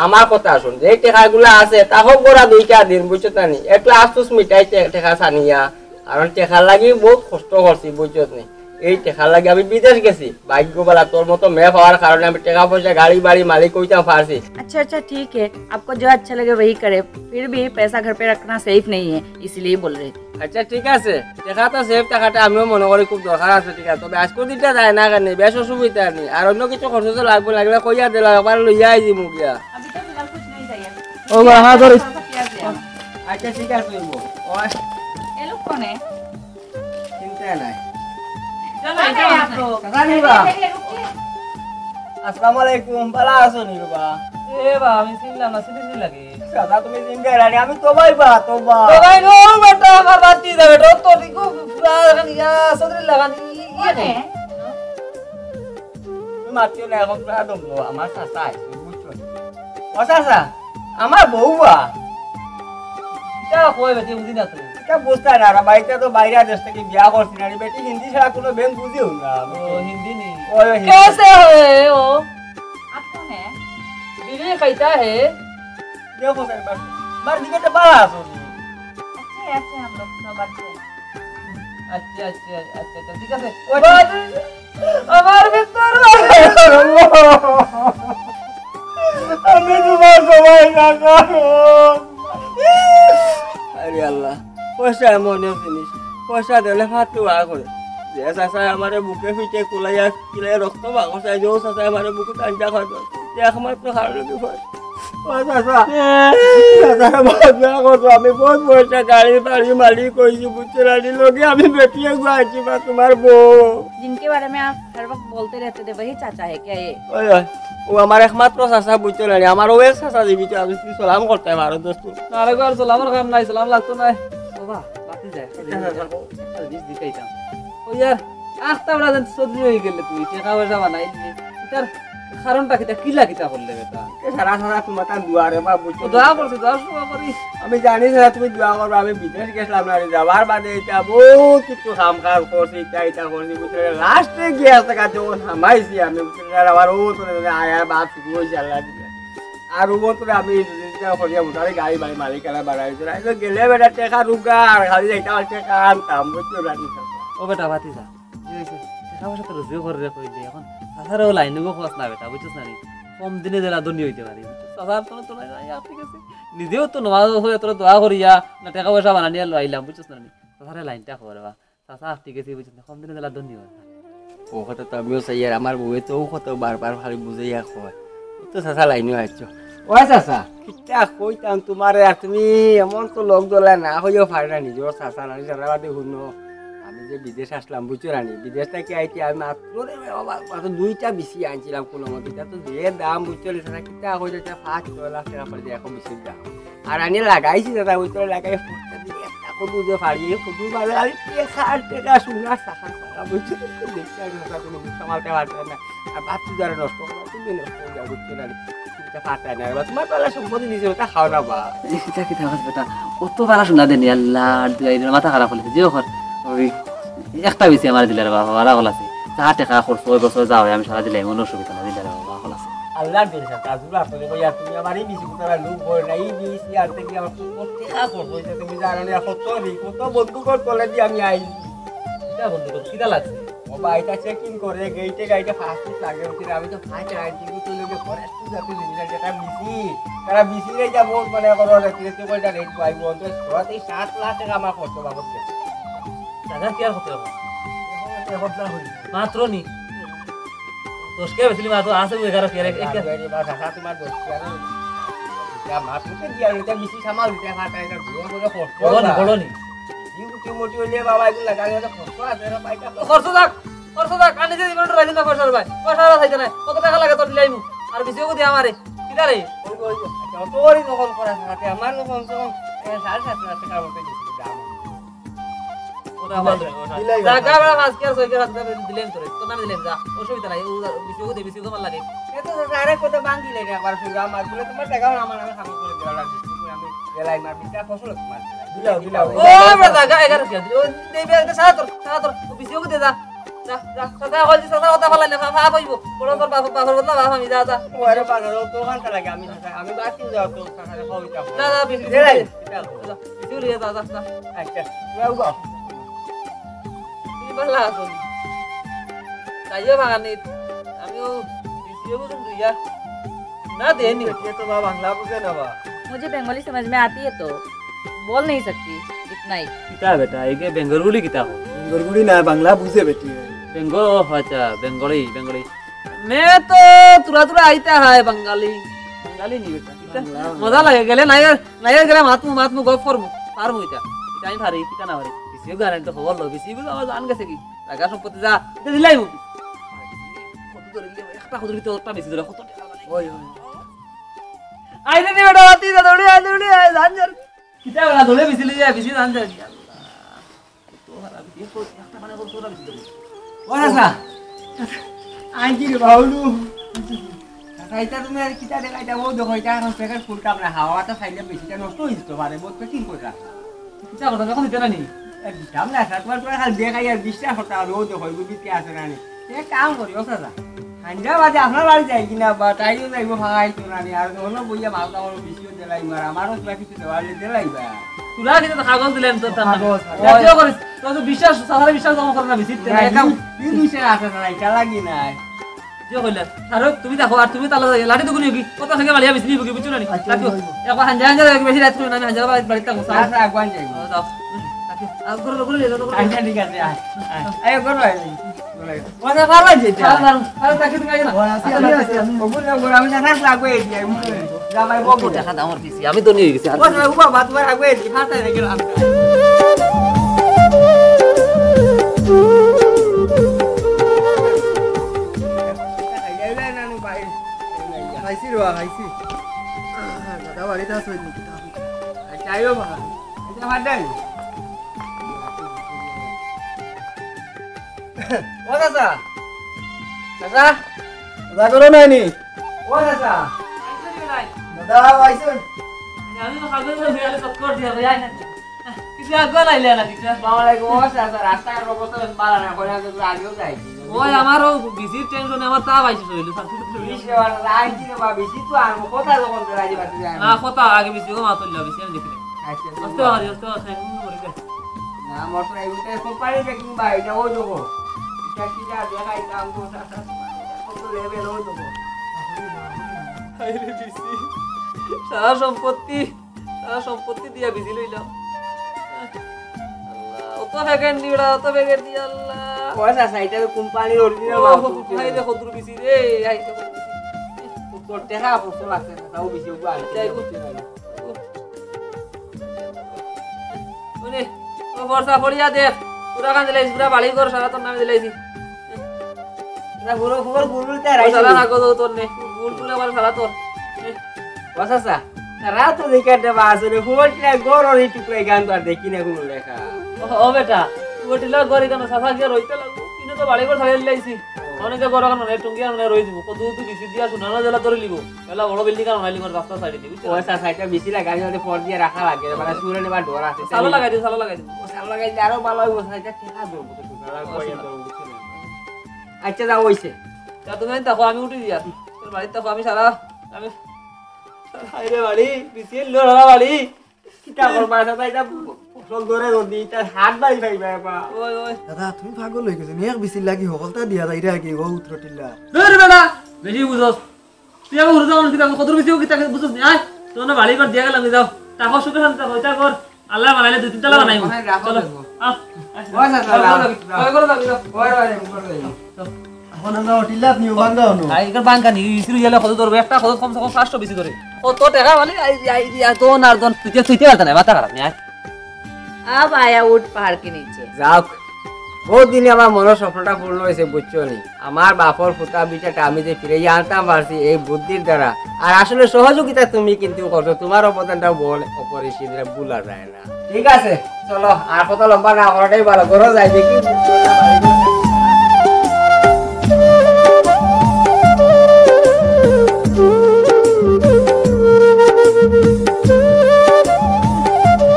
আমার কথা শুন, যে টেকাগুলা আছে, তা হোক গোড়া দুইটা দিন, বুঝছো না নি? একটু আফসোস মিটাই টে- টেকা সানিয়া, কারণ টেকার লাগি বহুত কষ্ট করছি, বুঝছো নি? এই টেকার লাগি আমি বিদেশ গেছি, ভাগ্য ভালা তোর মতো মেয়ে পাওয়ার কারণে আমি টেকা পয়সা, গাড়ি বাড়ি মালিক হইতাম পারছি। अच्छा अच्छा, ठीक है, आपको जो अच्छा लगे वही करे, फिर भी पैसा घर पे रखना सेफ नहीं है, इसीलिए बोल रहे थे। আচ্ছা, ঠিক আছে, টেকা তো সেফ থাকাটা আমিও মনে করি খুব দরকার আছে, ঠিক আছে, তবে আজকের দিনটা যায় না কেন, বেশ অসুবিধা নেই, আর অন্য কিছু খরচ তো লাগবে, লাগলে কইয়া দিলাম, একবার লইয়া আই দিমু গিয়া। अभी तो फिलहाल कुछ नहीं चाहिए। ও বাবা, আমার ধরে। थोड़ा सा प्याज ले आओ। আচ্ছা, ঠিক আছে, হইব। ওই, ये लोग कौन है? চিন্তা নাই। चलो, कौन है आप लोग? पता नहीं बा। ये, ये, ये, रुकिए। আসসালামু আলাইকুম, ভালা আছো নি বাবা? এ বা, আমি চিনলাম না, চিনিস নি লাগে? দাদা, তুমি চিনতে রানি, আমি তো ভাই বা, তো বা। তো ভাই, ও বেটা, আমার বাতি দে বেটা, ও তো ঠিক পুরা লাগানি, ইয়া, সদরি লাগানি, ইয়ে নে। তুমি মাতিও না, এখন পুরা দম, আমার চাচা আইছে, বুঝছো? ও চাচা, আমার বউ বা। ইটা কই বেটি, বুঝি না তো। ইটা বুঝতে না, আর বাড়িতে তো বাইরে দেশ থেকে বিয়া করছি না, বেটি হিন্দি ছাড়া কোনো বেন বুঝিও না। ও, হিন্দি নি। ওই, ওই হিন্দি। कैसे है वो? आपको है? बीड़ी खाता है। দেখো স্যার, বাস, বার দিকে তো বালা আছো। अच्छे, अच्छे हम लोग सब अच्छे हैं। আচ্ছা, আচ্ছা, আচ্ছা, আচ্ছা, ঠিক আছে। ওই বাদ, আমার ভিতর আমি তোমার সবাই না কারো। আরে আল্লাহ, পয়সা এমন এক জিনিস, পয়সা দিলে ফাতুয়া করে। যে চাচায় আমারে বুকে পিঠে কুলাইয়া, কুলাইয়া রক্ত বাগসায়, যে চাচায় আমারে বুকে টানটা খাওয়াতো, যে একমাত্র কারণে বিপদ। ও চাচা, চাচা, আমার বিয়া করছো, আমি বহুত পয়সা গাড়ি বাড়ি মালিক হইছি, বুঝছো না নি? লগে আমি বেটিয়ে গুয়াইছি বা তোমার বউ। जिनके बारे में आप हर वक्त बोलते रहते थे, वही चाचा है क्या ये? ওই, ওই, ও আমার একমাত্র চাচা, বুঝছো না নি? আমার ও এক চাচা জীবিত, আমি তুমি সালাম করতে পারো, দোস্ত। না রে, আর সালামর কাম নাই, সালাম লাগতো না। ও বা, বাতি যায়। আচ্ছা, আচ্ছা, আচ্ছা। বিশ দিকে আইতাম। ও ইয়ার, আখতা বড়া যেন চৌধুরী হয়ে গেলে তুই, টেকা পয়সা বানাইলি। এটার কারণটা কিতা, কিলা কিতা করলে বেটা? এ সারা সারা তোমার তার দুয়ারে বা বুঝছো ও দোয়া না? করছি, দোয়া শুরু করি। আমি জানি সারা তুমি দোয়া করবে, আমি বিদেশ গেছিলাম না, আমি যাওয়ার বাদে এটা বহুত কিছু কাম কাজ করছি, এটা এটা করছি, বুঝছো? লাস্টে গিয়ে একটা কাজ যখন হামাইছি আমি, বুঝছো? আর আবার ও তোর আয় আয় বাপ শুরু হয়েছে আল্লাহ দিলে। আর ও তোরে আমি যেটা করিয়া বুঝারে গাড়ি বাড়ি মালিকানা বাড়াই দিছে। এই তো গেলে বেটা টেকা রুগার, খালি যাইতাম আর টেকা আনতাম, বুঝছো রানি? ও বেটা, বাতি যা। কি হইছে? টেকা পয়সা তো রুজিও করে রে কইলে, এখন চাচারেও লাইন নিবো খোঁজ না বেটা, বুঝছস না নি? কম দিনে যেলা ধনী হইতে পারি, বুঝছস? চাচার তোরা তোরা যাই, আর ঠিক আছে। নিজেও তো নমাজ হয়ে তোরা দোয়া করিয়া, না টেকা পয়সা বানানিয়া লইলাম, বুঝছস না নি? চাচারে লাইনটা খবর বা। চাচা, ঠিক আছে, বুঝছেন, কম দিনে দিলা ধন্যবাদ। ও কথা তো আমিও চাই, আর আমার বউয়ে তো ও কথা বারবার খালি বুঝাইয়া কয়, ও তো চাচা লাইনে আইছো। ও চাচা, কিতা কইতাম তোমারে, আর তুমি এমন তো লোক দলা না হইও পারে না, নিজেও চাচা না, চাচা বাদে হুনো। আমি যে বিদেশ আসলাম, বুঝছো না নি? বিদেশ থেকে আইতে আমি মাত্র রে বাবা, মাত্র দুইটা বিসি আনছিলাম কোনো মতে, এটা তো যে দাম, বুঝছো নি? চাচা কিতা কইলে, এটা পাঁচ ছয় লাখ টাকা পড়ে যায় এখন বিসির দাম। আর আনি লাগাইছি দাদা, ওই করে লাগাই ফুটতে দিয়ে একটা কদু যে ফাড়িয়ে কদু বাজার আমি টেকা আর টেকা শুনলাম, চাচা চাচা বুঝছো তো, দেখছি আমি চাচা কোনো গুছা মারতে পারছে না। আর বাচ্চু যারা নষ্ট করা, তুমি নষ্ট হয়ে যাবে, বুঝছো না? তুমি তো পারতায় না, এবার তোমার বেলা সম্পত্তি দিয়েছিল, তা খাও না বা। এটা কি থাকাস বেটা? অত বালা শোনা দেনি, আল্লাহ, আর দুই দিনের মাথা খারাপ হলে যে ওখান ওই একটা বেশি আমার দিলার বাবা, বালা বলা আছে। চা টেকা খরচ ওই বছর যাও, আমি সারা দিলে এমন অসুবিধা না দিলার বাবা, বালা আছে। আল্লাহর দিন স্যার, তাজুল আসলে কই আর তুমি আমার এই বিশ কোটি টাকা লোক বই না, এই বিশ ইয়ার থেকে আমার কোন কোন টাকা খরচ হইছে তুমি জানো না, কত ঋণ, কত বন্দুকর তলে দিয়ে আমি আইছি। কিতা বন্দুকর, কিতা লাগছে? ও ভাই, এটা চেকিং করে, গেইটে গাইটে ফাস্ট ফুড লাগে, ওখানে আমি তো ফাইট রাইট দিকে তো লোকে করে, তুই যাতে জিনিস আছে, এটা বিসি, তারা বিসি রে যা বহুত মনে করো, রে, তুই তুই কইটা রেট পাইবো, তো ছয় থেকে সাত লাখ টাকা আমার খরচ বাবদ গেছে। দাদা, কি আর হতে হবে? মাত্র নি। দশ কে বেশি মাত্র আছে, এগারো কে। আরে বাবা রে বাবা, চাচা, তোমার দশ কে আর ইটা মাত মুখে দিয়া, ইটা বেশি সামাল দিতে ফাটায়, ইটা বিয়ে করে কষ্ট বলো নি, না। বলো নি। ইউ মোটি মোটি হইলে বাবা, এগুলো লাগালে তো কষ্ট আছে, এরা পাইতা তো। খরচ যাক, খরচ যাক, আনি যে জীবনটা রাখি না পয়সার ভাই, পয়সা আর চাইতে নাই, কত টাকা লাগে তোর দিলাইমু, আর বেশি ওকে দে আমারে, কিতা রে? ওই, ওই, ওই, আচ্ছা, অত বড়ি দখল করা থাকে, আমার কমসে কম, এ, সাড়ে সাত লাখ টাকার মতো দিছি দাম। ওটা আমার, ওটা। দিলাই জাগা বাবা। বড় পাঁচ কে আর ছয় কে সাত কে দিলাম তোরে, তোর নামে দিলাম, যা, অসুবিধা নাই, ও বেশি ওকে দে, বেশি ওকে আমার লাগে। এ তো আরেক কথা ভাঙি লাগে একবার শুধু আমার, বলে তোমার টাকা আমার নামে খাবো করে দেওয়া লাগবে, আমি দিলাই মার বিটা ফসল তোমার। দিলাও, দিলাও। ও, আমরা জাগা এগারো কে, ও, দে, দে, দে, সারা তোর, সারা তোর, ও বেশি ওকে দে, যা। যা, যা, চাচা, কইছি, চাচা, কথা ফালাই না, ফা-, ফাপ অইবো। বড় তোর বাপ, বাপর বদলা বাপ আমি, যা, যা। ও, আরে বাজার, ও তো ওখানটা লাগে, আমি, আমি বাদ দিয়ে যাও, তো চাচারে খাওয়াইতাম। যা, যা, বিক্রি দে, করে দে। যা, যা, বিক্রি করে যা, যা, যা। আচ্ছা, যাও গো। কি বালা আছো? যাইও বাগানে, আমিও বিক্রি করুন দুইয়া। না, দেনি। ये तो बा-, बांग्ला बुझे ना बा। मुझे बंगाली समझ में आती है तो। बोल नहीं सकती, इतना ही। কিতা বেটা, এগে বেঙ্গল বুলি কিতা কয়? বেঙ্গল বুলি না, বাংলা বুঝে বেটি। বেঙ্গল, ও আচ্ছা, বেঙ্গলি, বেঙ্গলি। मैं तो थोड़ा थोड़ा आता है बंगाली। বাঙালি নি বেটা। কিতা? বাংলা, বাংলা। মজা লাগে, গেলে নাইর, নাইর গেলে মাতমু, মাতমু, গপ করমু। পারমু ইতা। ইতা আমি পারি, কিতা না পারি। বেশি গান তো খবর লো, বেশি বুঝো, আমার জান গেছে কি? জাগা সম্পত্তি যা, ইতা দিলাই মুখে। কত ধরে দিলে, একটা কত ধরে, একটা বেশি ধরে, কত টাকা লাগে? ওই, ওই। আইলে নি বেটা, বাতি যা, দৌড়ি আয়, দৌড়ি আয়, জান যার। কিতা বেটা, ধরে বেশি লই যায়, বেশি জান যার। আল্লাহ। তো আর আমি দেখো, একটা মানে বলতো না বেশি ধরে। ও চাচা, আই কি রে বাউলু? চাচা, ইটা তুমি আর কিতা দেখাইতা? ও দেখো, ইটা এখন প্যাকেট ফুল কাপ না, হাওয়াটা খাইলে বেশিটা নষ্ট হয়ে যেতে পারে, বহুত প্যাকিং করে রাখা। কিতা কথা, যখন দিতে না নি? এ, দিতাম না, স্যার, তোমার, তোমার খালি দেখাই আর বিশ্বাস করতে হবে, ও দেখো, এগুলো কি আছে না নি? এক কাম করি, ও চাচা, হাইঞ্জা বাদে আপনার বাড়ি যাই কিনা, বা তাইও যাইবো, ফাঁকা আইতো না নি, আর অন্য বইয়া মাল কাপড় বেশিও দিলাই মার, আমারও কিবা কিছু দেওয়া হলে দিলাই বা। তোরা কিন্তু কাগজ দিলেন তো, তার নামে। কাগজ, কাগজ। জাতীয় করিস, তোরা তো বিশ্বাস, সাধারণ বিশ্বাস দখল করে না, বেশি দিতে না, নাই, এটা ই-, ই বিষয় আছে না, এটা লাগি নাই। যে কইলে, আর তুমি দেখো, আর তুমি তালা যাই, লাঠি তো গুলি কি? কত থেকে বাড়িয়া বিছলি বুকি, বুঝছো না নি? আচ্ছা, রাখো। আচ্ছা, আচ্ছা। একবার হাঞ্জা হাঞ্জা যাবে, বেশি রাত করে না, আমি হাঞ্জা বাড়ি, বাড়িতে থাকবো। আচ্ছা, আগুয়ান যাইবো। যাও। রাখো। আর ঘরে, ঘরে, ঘরে, ঘরে। আচ্ছা, ঠিক আছে, আয়, আয়। আয়, ঘরে আয়। ঘরে আয়। ওটা ভালো আছে, এটা? ভালো, ভালো। ভালো থাকি তুমি আগে না। ও, আছি, আমি আছি, আমি। ওগুলো, ওগুলো, আমি না থাকলে আগুয়ে দিই, আমি বুঝতে পারি। যা ভাই, বকো। টাকা দাও আমার পিছে, আমি তো নিয়ে গেছি। আর ও, ও বাবা, তোমার আগুয়ে দিই, ফাটাই রেখে রাখো। খাইছি রে বা, খাইছি। দাদা বাড়িতে আছো নি? আচ্ছা, আইও বা। আচ্ছা, ভাত ডাল। ও চাচা। চাচা। চাচা করো নাই নি? ও চাচা। দাদা, আইছো? আমি তো খাবে না, বিয়ালে চক্কর দিয়া, ভাই, আয় না। কিছু আগুয়া লাইলে না, কিছু। আসসালামু আলাইকুম। ও চাচা, রাস্তাঘাট অবস্থা বেশ ভালো না, কই আমি তো আগেও যাই। ওই আমারও বিসির টেনশনে আমার তা পাইছে শরীরে। বিশ রে বাবা, আইছি রে বাবা, বিসি তো আর কথা যখন তো রাজি বাতি যায় না। না, কথা আগে বিসি গো মা তুললে বিসি আমি দেখি। আচ্ছা, আস্তে আস্তে, আস্তে আস্তে, হুম, মরে গেছে। না, মোটর এই উঠে কোম্পানি দেখি ভাই, এটা ওই দেখো। এটা কি যা দেখাই, কাম তো চাচা, কত লেভেল ওই দেখো। হায় রে বিসি, সারা সম্পত্তি সারা সম্পত্তি দিয়া বিজি লইলাম। আল্লাহ, অত প্যাকেট নিবড়া, অত প্যাকেট দিয়া আল্লাহ। ও চাচা, এটা তো কোম্পানির অরিজিনাল মাল। হায় রে, কদুর বিজি রে, হায় রে, কদুর বিজি। তোর টেকা পয়সা লাগছে না, তাও বিজি ওগুলো আনতে যাই যাবো। করতে পারি। ওনে, ও বর্ষা পড়িয়া দেখ, পুরা কান দিলাইছি, পুরা বাড়ি ঘর সারা তোর নামে দিলাইছি। না, পুরো, পুরো, পুরো তাই ও রাইছে। সারা রাখো তো তোর নে, ফুল টুল আমার সারা তোর। ও চাচা, তারা তো দেখে একটা বাস রে, ফুটলে গরুর এই টুকরাই গান তো আর দেখি না কোনো লেখা। ও, ও বেটা, ফুটলে গরি কেন চাচা গিয়া রইতে লাগবো? কিন্তু তো বাড়ি ঘর ছাড়িয়ে লাইছি। অনেকে গরু কেন রে, টুঙ্গিয়া মানে রই দিব। কত তুই বিসি দিয়া শোনা না জেলা ধরে লিব। বেলা বড় বিল্ডিং আর বানাইলি মোর রাস্তা সাইডে দি, বুঝছো? ও চাচা, এটা বিসি লাগাই দিলে পর দিয়ে রাখা লাগে, মানে সুরে নেবার ডর আছে। চালো লাগাই দিও, চালো লাগাই দিও। ও চালো লাগাই দিলে আরো ভালো হইব, চাচা, ঠিক আছে, বুঝছো? ও, চালো। আচ্ছা, যাও, হইছে। তা তুমি দেখো, আমি উঠি দিয়া। তোর বাড়ির দেখো, আমি সারা, আমি, হায় রে বাড়ি, বিসি লো সারা বাড়ি। কিতা করবা, চাচা, এটা ফসল ধরে রোদি, এটা হাত বাড়ি পাইবা, বাবা। ওই, ওই। দাদা, তুমি পাগল হয়ে গেছো। এক বিসির লাগি হকলতা দিয়া যাইরা কি, ও উতরটিল্লা। ধুর বেটা, বেশি বুঝছ। তুই আমার ঘুরে যাও, কিতা, কত বেশি কিতা বুঝছ নি? আয়, তোর না বাড়ি ঘর দিয়া গেলাম, যাও। তারপর সুখে শান্তি থাকো, এটা কর। আল্লাহ বানাইলে দুই তিন তলা বানাইবো। বানাই রাখো চলো। দেখো। আহ, আহ, ওই যা, যা, যা, যা। ওই করে যাবি, যা। ওই, ওই, ওই করে যাবি। এখন আমরা হোটেলে আপনি বাঙ্গা হনো। আই, এখানে বাঙ্গা নি, ইসির ইয়ালে কত ধরবে? একটা কত কমসে কম পাঁচশো বেশি ধরে। কত টাকা মানে? আই, আই, আই, দন আর দন, তুই, তুই, তুই আর দন, মাথা খারাপ নি, আয়। আব আয়া উঠ পাহাড় কে নিচে। যাউক, বউত দিনে আমার মনর স্বপ্নটা পূর্ণ অইছে, বুঝছো নি? আমার বাপর ফুতা বিটাটা আমি যে ফিরাইয়া আনতাম পারছি এই বুদ্ধির দ্বারা, আর আসলে সহযোগিতা তুমি কিন্তু করছো, তোমার অবদানটাও বল অপরিসীম, এটা ভুলা যায় না। ঠিক আছে, চলো, আর কথা লম্বা না করাটাই ভালো, ঘরো যাই দেখি।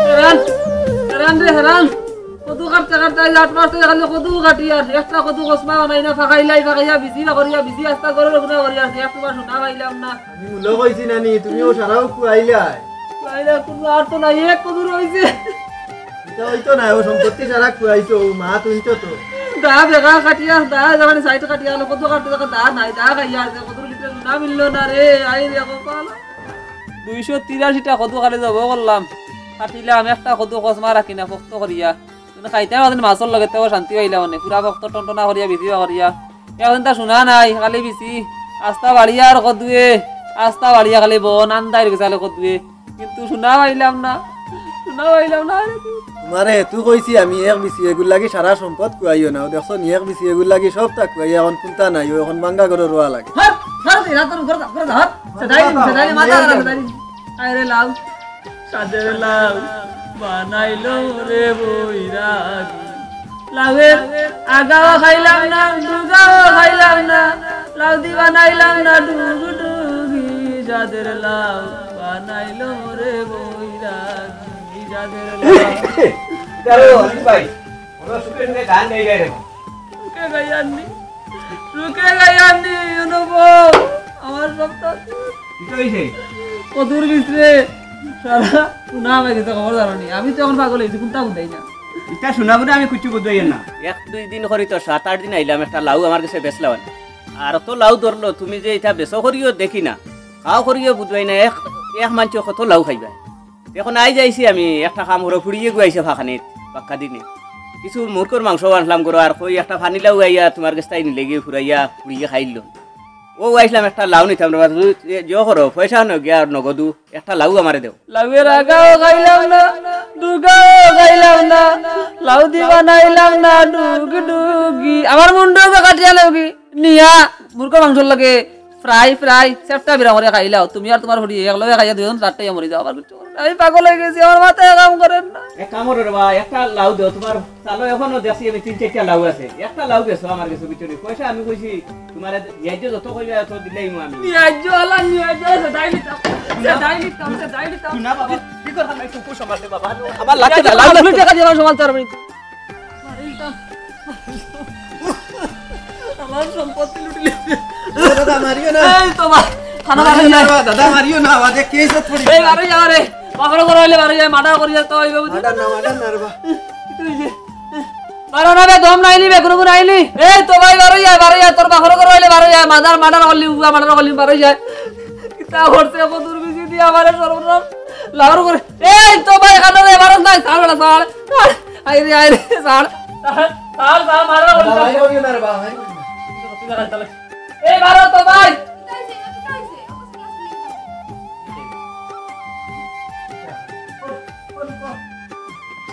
হেরান, হেরান রে, হেরান। কদু কাটতে কাটতে আজ আট মাস ধরে খালি কদু কাটি আর একটা কদু কসমা বানাই না, ফাঁকাইলাই, ফাঁকাইয়া বিজি বা করিয়া, বিজি আস্তা করে রোগনা করিয়া, এক তোমার শোনা পাইলাম না। আমি মূলো কইছি নানি, তুমিও সারাও খুয়াইলাই। পাইলা, কোনো আর তো নাই, এক কদু রইছে। এটা হইতো না, ও সম্পত্তি সারা খুয়াইছো, ও মা তুলছো তো। দা বেগা কাটিয়া, দা যাবানি সাইড কাটিয়া, আলো কদু কাটতে দেখা দা নাই, দা খাইয়া আছে, কদুর ভিতরে শোনা মিললো না রে, আই রে কপাল। দুইশো তিরাশিটা কদু খালি জব করলাম, কাটিলাম, একটা কদু কসমা রাখি না, শক্ত করিয়া। কিন্তু খাইতে আমাদের মাছর লগে তেও শান্তি পাইলাম মানে, পুরা ভক্ত টনটনা করিয়া, বিজি করিয়া। এখন তা শোনা নাই, খালি বিজি। আস্তা বাড়িয়া আর কদুয়ে, আস্তা বাড়িয়া খালি বন আন্দাই গেছে খালি কদুয়ে। কিন্তু শোনা পাইলাম না, শোনা পাইলাম না। তোমারে এতু কইছি আমি, এক বিসি এগুর লাগি সারা সম্পদ খুয়াইও না। ও দেখছো নি, এক বিসি এগুর লাগি সব তা খুয়াইয়া এখন কুন্তা নাই, ও এখন বাঙ্গা ঘরো রোয়া লাগে। হর, হর, এরা তোর ঘর, ঘর, হর। সেটাই, সেটাই, মাথা খারাপ, সেটাই। আরে লাউ। সাদের লাউ বানাইলো রে বৈরাগী। লাউয়ের আগাও খাইলাম না, ডুগাও খাইলাম না, লাউ দি বানাইলাম না ডুগডুগি। সাদের লাউ বানাইলো রে বৈরাগী, সাদের লাউ। দাঁড়ো, অজিত ভাই, ওরা সুখে সুখে ধান নেই রে। সুখে গাইয়ার নি, সুখে গাইয়ার নি, অনুভব, আমার সবটা। কিতা অইছে? কদুর ভিতরে সারা শোনা আমার গেছে, খবর জানো নি? আমি তো এখন পাগল অইছি, কুন্তা বুঝাই না। ইতা শোনা বুঝে আমি কিচ্ছু বুঝাই না। এক দুই দিন করি তো সাত আট দিন আইলাম, একটা লাউ আমার গেছে বেচলাম। আর অত লাউ ধরলো, তুমি যে ইতা বেচো করিও দেখি না, খাও করিও বুঝবায় না, এক, এক মানষে কত লাউ খাইবা। এখন আইজ আইছি আমি, একটা কাম করো, ফুড়িয়ে গু আইছে ফাঁকানিত, বাক্কা দিনে। কিছু মুরগর মাংস আনলাম করো, আর কই একটা পানি লাউ আইয়া তোমার গেছ তাই নিলে গিয়া ফুরাইয়া ফুড়িয়ে খাইল। ও আইছলাম একটা লাউ নিতাম রে বা, তুমি যে করো, পয়সা নগিয়া আর নগদু, একটা লাউ আমারে দেও। লাউয়ের আগাও খাইলাম না, ডুগাও খাইলাম না, লাউ দি বানাইলাম না ডুগি ডুগি। আমার মুন্ডু কাটিয়া লউগি, নিয়া মুরগর মাংসর লগে ফ্রাই, ফ্রাই, সেপটা বিরা করে খাইলাও। তুমি আর তোমার ফুড়ি একলগে খাইয়া দুইজন চারটাইয়া মরি যাও। আমার কিচ্ছু মনে নাই। আমি পাগল অই গেছি, আমার মাথায় কাম করের না। এক কাম করো রে বা, একটা লাউ দেও, তোমার চালো এখনো দেখছি আমি তিন চারটা লাউ আছে। একটা লাউ বেচো আমার গেছে, বুঝছো নি? পয়সা আমি কইছি, তোমার ন্যায্য যত কইবা তত দিলাইমু আমি। ন্যায্য আলা, ন্যায্য আছে, দায় নিতাম। সে দায় নিতাম, সে দায় নিতাম। না বাবা, কি কথা নাই, কুকুর সমাজ রে বাবা। আমার লাগছে না, লাউ লাগছে। টাকা দিয়ে আমার সমাজ তার বাড়িতে। আমার সম্পত্তি লুটি লিছে। ও দাদা, মারিও না। এই তো বা-, থানা মারিও না বাড়ি যায়। রে বা, দাদা, মারিও না, আওয়াজে কেস পড়ি। এই বাড়ি যাও রে, বাপরে করে অইলে বাড়ি যায়, মার্ডার করি যায় তো, এইভাবে মার্ডার না, মার্ডার না রে বা। বারো না বে, দম নাইনি বে, কোনো নাইনি। এই তো ভাই, বারো যায়, বারো যায়, তোর বাপরে করে অইলে বারো যায়, মার্ডার, মার্ডার করলি, উবা মার্ডার করলি, বারো যায়। কিতা করছে, কত দুর্বিধি দিয়ে আমারে সর্বনাশ, লাউর করে। এই তো ভাই, এখানে রে, বারো নাই, ছাড় বেটা, ছাড়। আই রে, আই রে, ছাড়, ছাড়, ছাড়, ছাড়, মার্ডার করলি, ভাই, ছাড়। করিও না রে বা, ভাই, করিও না। এই বারো তো ভাই।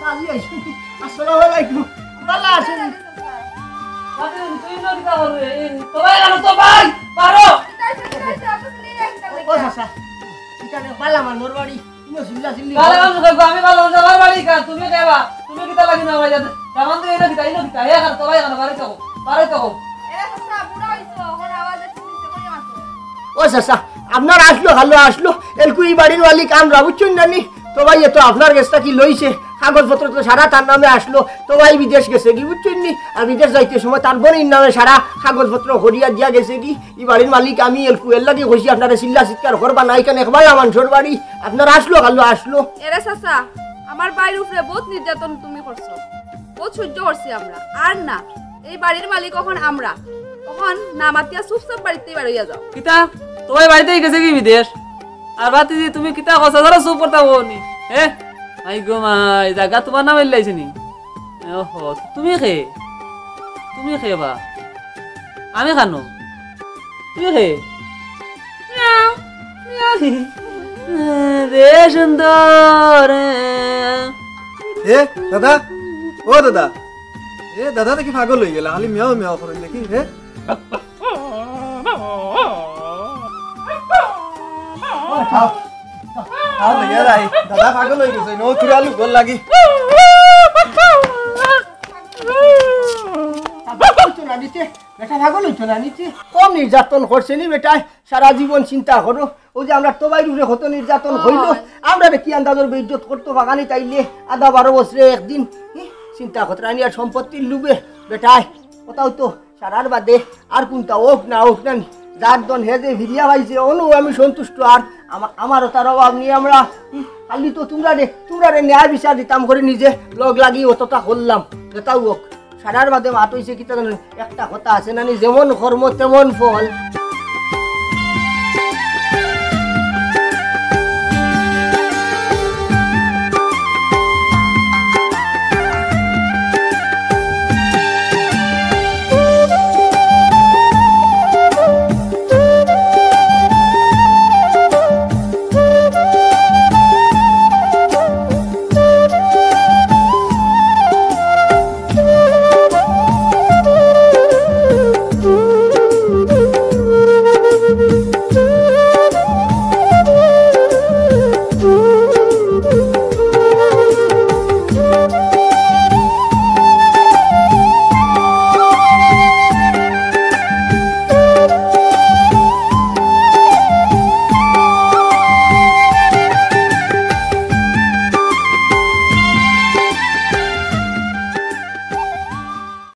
চালি আইছি। আসসালামু আলাইকুম। ভালা আছইন? বাদে তুই না কিতা করবে? এই তো ভাই, আনো তো ভাই, বারো। ও চাচা, ইখানো ভালা মানুষর বাড়ি। তুমি চিল্লা চিল্লি ভালা করো। মানুষ কইবো, আমি ভালা মানুষ, আমার বাড়ি কার? তুমি কেবা? তুমি কিতা লাগি না ভাই? জামান তো এই না কিতা, এই না কিতা, হে কার তো ভাই, কার বাড়ি তো, বাড়ি তো। এরা তো সব বুড়া হইছে, ওর আওয়াজে তুমি নিচে করে মাতো। ও চাচা, আপনার আসলো, ভালো আসলো, এলকু ই বাড়ির মালিক আমরা, বুঝছইন না নি? তো ভাই, এ তো আপনার গেছ থাকি লইছে, কাগজপত্র তো সারা তার নামে আসলো। তো ভাই বিদেশ গেছে গি, বুঝছইন নি? আর বিদেশ যাইতে সময় তার বইনর নামে সারা কাগজপত্র করিয়া দিয়া গেছে গি। ই বাড়ির মালিক আমি, এলকু এর লাগি কইছি আপনারে চিল্লা চিৎকার করবা না, ইখান একবালা মানষর বাড়ি, আপনার আসলো, ভালো আসলো। এরে চাচা, আমার ভাইর উপরে বউত নির্যাতন তুমি করছো, বউত সহ্য করছি আমরা, আর না, এই বাড়ির মালিক অখন আমরা, অখন না মাতিয়া চুপচাপ বাড়িত থাকি বারইয়া যাও। কিতা? তো ভাই বাড়িত থাকি গেছে গি বিদেশ? আর বাতিজি, তুমি কিতা কও? ধরো চুপ করতা বউনি। হে? মাই গো মাই, জাগা তোমার নামে লাইছে নি? ওহো, তুমি কে? তুমি কে বা? আমি কানো? তুমি কে? Miao, Miao. রে সুন্দর। এ, দাদা, ও দাদা। এ, দাদা দেখি পাগল অই গেলা, খালি মিয়াও মিয়াও করইন দেখি, হে? ও, খাও। খাও, লইয়া যাই। দাদা পাগল অই গেছে, নো তুরা লুকর লাগি। পাগল অইতো না নিতে, বেটা পাগল অইতো না নিতে। কম নির্যাতন করছে নি বেটায়, সারা জীবন চিন্তা করো। ওই যে আমরা তো ভাইর উপরে কত নির্যাতন হইল, আমরা কি আন্দাজর বেইজ্জত করতো বাগানি তাইলে আধা বারো বছরে একদিন, হি, চিন্তা করতে রানি আর সম্পত্তির লোভে বেটায়। কোথাও তো সারার বাদে আর কোনটা হোক না হোক না নি, যার দন হে যে ফিরিয়া পাইছে, অনু আমি সন্তুষ্ট। আর আমা-, আমারও তার অভাব নেই। আমরা, হুম, খালি তো তোমরা রে, তোমরা রে ন্যায় বিচার দিতাম করে নিজে লগ লাগি অতটা করলাম। যেটাও হোক, সারার বাদে মাত হইছে কিতা জানো? একটা কথা আছে না নি, "যেমন কর্ম তেমন ফল।"